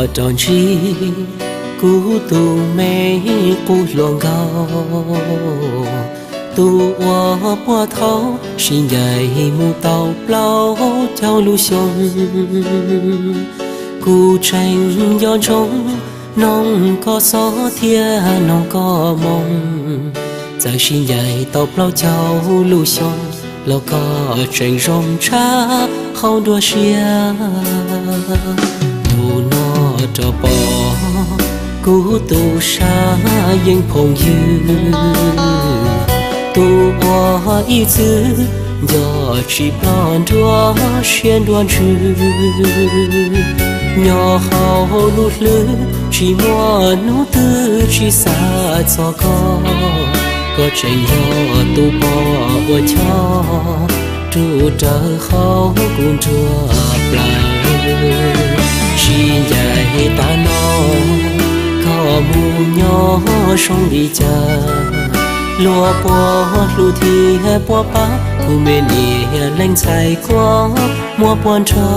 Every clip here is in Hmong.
Rau ntsib kuv tus me qub hluas nkauj, tus uas puag thaum sib ncaim mus tau plaub caug lub xyoo. Kuv tseem nco ntsoov noog koj xov thiab noog koj moo. Txawm sib ncaim tau plaub caug lub xyoo los koj tseem zoo tshaj qhov nruab siab. Hnub no rov pom kuv tus sab yeej phooj ywg, tus uas ib txwm nco tsis ploj nruab siab nruab ntsws. Nyob hauv lub hlwb tsis muaj hnub twg tsis xav txog koj, koj tseem yog tus poj uas chob rub rawv hauv kuv nruab plaws. Sib ncaim tas no koj mus nyob zoo li cas, luag puas hlub thiab puas pab kuv me niam leej ntxhais kua muag puag nrho.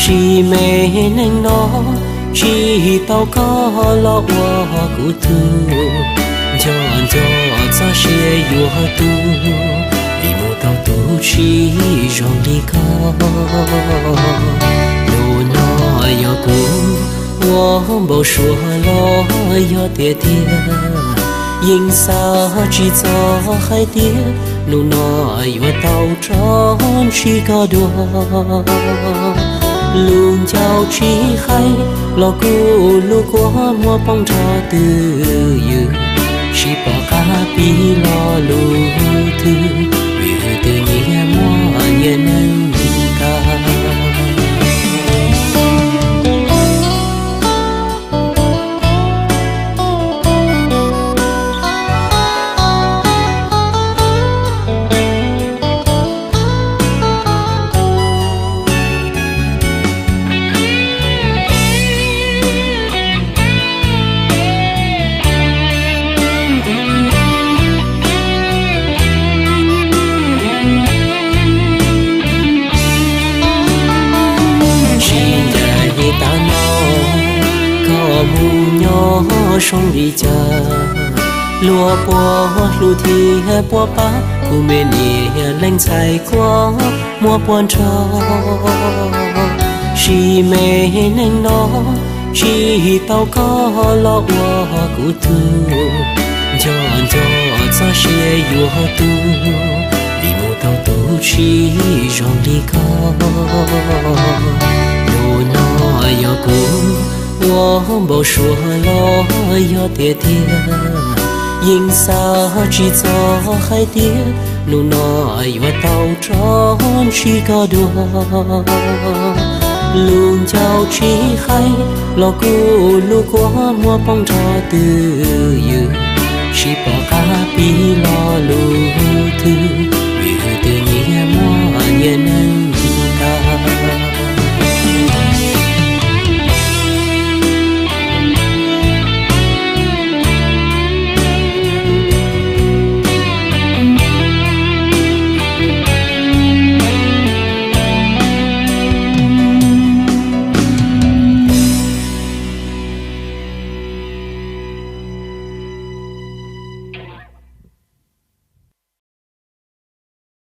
Sim me neej no tsis tau koj los ua kuv tug, nco nco txoj sia yuav tu, vim mus tau tus tsis zoo li koj. Hnub no yog kuv ua npau suav los yog tiag tiag, yeej xav tsis txog hais tias hnub no yuav tau rov ntsib koj dua. Lus ncauj tsis hais los kuv lub kua muag poob nrho twj ywm, tsis pom qab pib lo lus twg, vim wb twb nyias muaj nyias neej tag. Sib ncaim tas no koj mus nyob zoo li cas, luag puas hlub thiab puas pab kuv me niam leej ntxhais kua muag puag nrho. Sim me neej no tsis tau koj los ua kuv tug, nco nco txoj sia yuav tu, vim mus tau tus tsis zoo li koj. Hnub no yog kuv ua npau suav los yog tiag tiag, yeej xav tsis txog hais tias hnub no yuav tau rov ntsib koj dua. Lus ncauj tsis hais los kuv lub kua muag poob nrho twj ywm, tsis pom qab pib lo lus